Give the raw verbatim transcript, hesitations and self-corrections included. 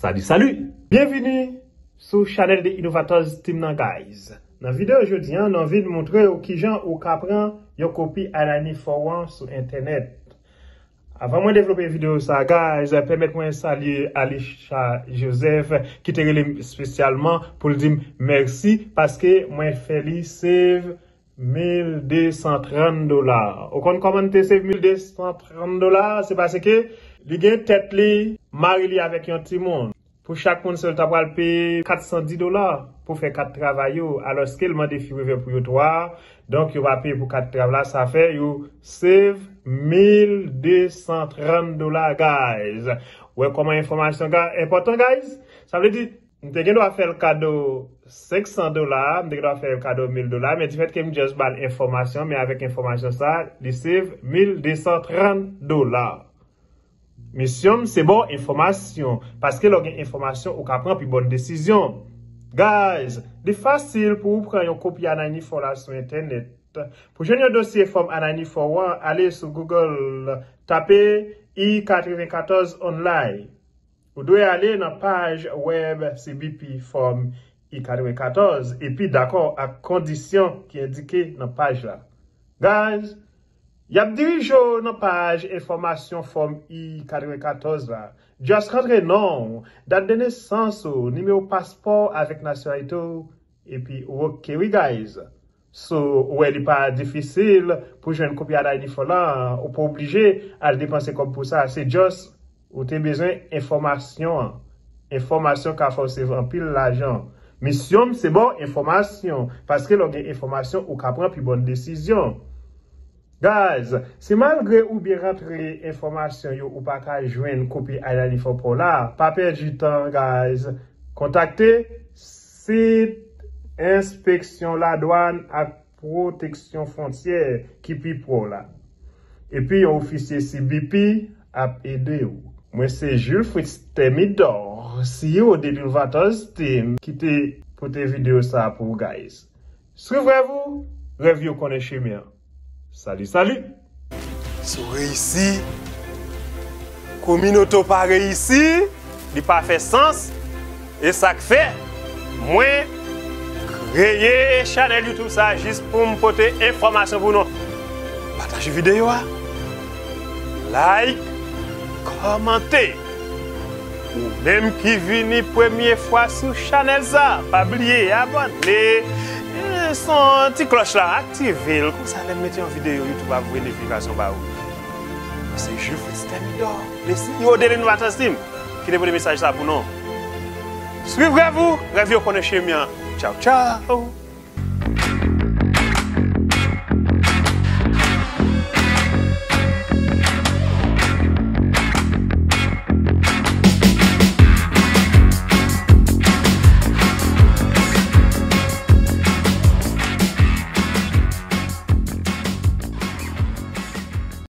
Salut, salut! Byenvini sou chanèl de Innovators Team nan, guys. Nan videyo jodi a, nou anvi montre w kijan ou ka pran yon kopi Anani four one sou entènèt. Avan mwen devlope videyo sa, guys, pèmèt mwen salye Alisha Joseph, ki te rele m espesyalman pou l di m mèsi paske mwen fè li save mil de san trant dola. Ou konn kòman l te save mil de san trant dola? Se paske li gen tèt li, mari li avèk yon timoun. Pou chak moun sa, yo ta pral peye kat san di dola pou fè kat travay yo, alòske l mande fi revè pou yo twa. Donk, yo pa peye pou kat travay la, sa fè yo save mil de san trant dola, guys. Wè kòman enfòmasyon ga enpòtan, guys? Sa vle di, m te gen dwa fè l kado senk san dola, m te gen dwa fè l kado mil dola, men difèt ke m just ba l enfòmasyon, men avèk enfòmasyon sa, li save mil de san trant dola. Misyon m se ba w enfòmasyon, paske lè w gen enfòmasyon, ou ka pran pi bòn desizyon. Guys, li fasil pou ou pran yon kopi Anani four la sou entènèt. Pou jwenn yon dosye fòm Anani four one, ale sou Google, tape I katrevenkatòz online. Ou dwe ale nan paj wèb C B P Form I katrevenkatòz epi dakò ak kondisyon ki endike nan paj la. Guys, y ap dirije w nan paj enfòmasyon fòm I katrevenkatòz la. Just rantre non w, dat de nesans ou, nimewo paspò w avèk nasyonalite w, epi ou oke wi, guys. So, ou wè li pa difisil pou jwenn kopi Anani four la, ou pa oblije al depanse kòb pou sa. Se just, ou te bezwen enfòmasyon an. Enfòmasyon ka fè w save anpil lajan. Misyon m se ba w enfòmasyon, paske lè w gen enfòmasyon, ou ka pran pi bòn desizyon. Guys, si malgre ou byen rantre enfòmasyon yo, ou pa ka jwenn kopi Anani four pa w la, pa pèdi tan, guys. Kontakte sit enspeksyon ladwàn ak pwoteksyon fwontyè ki pi pre w la. Epi yon ofisye C B P ap ede w. Mwen se Jules Fritz Thermidor, C E O de Innovators Team, ki te pote videyo sa a pou w, guys. Swiv rèv ou, rèv yo konnen chemen an. Salut, salut! Si w reyisi, kominote w pa reyisi, li pa fè sans. E sa k fè mwen kreye chanèl YouTube sa a jis pou m pote enfòmasyon pou nou. Pataje videyo a, like, kòmante. Ou menm ki vini premye fwa sou chanèl sa, pa bliye abòne, eh, son ti klòch la, aktive l, konsa lè m mete yon videyo, YouTube ap voye notifikasyon ba ou. Se Jules Fritz Thermidor, le C E O de Innovators Team, ki te pote mesaj sa pou nou. Swiv rèv ou, rèv yo konnen chemen an. Tchaw, tchaw!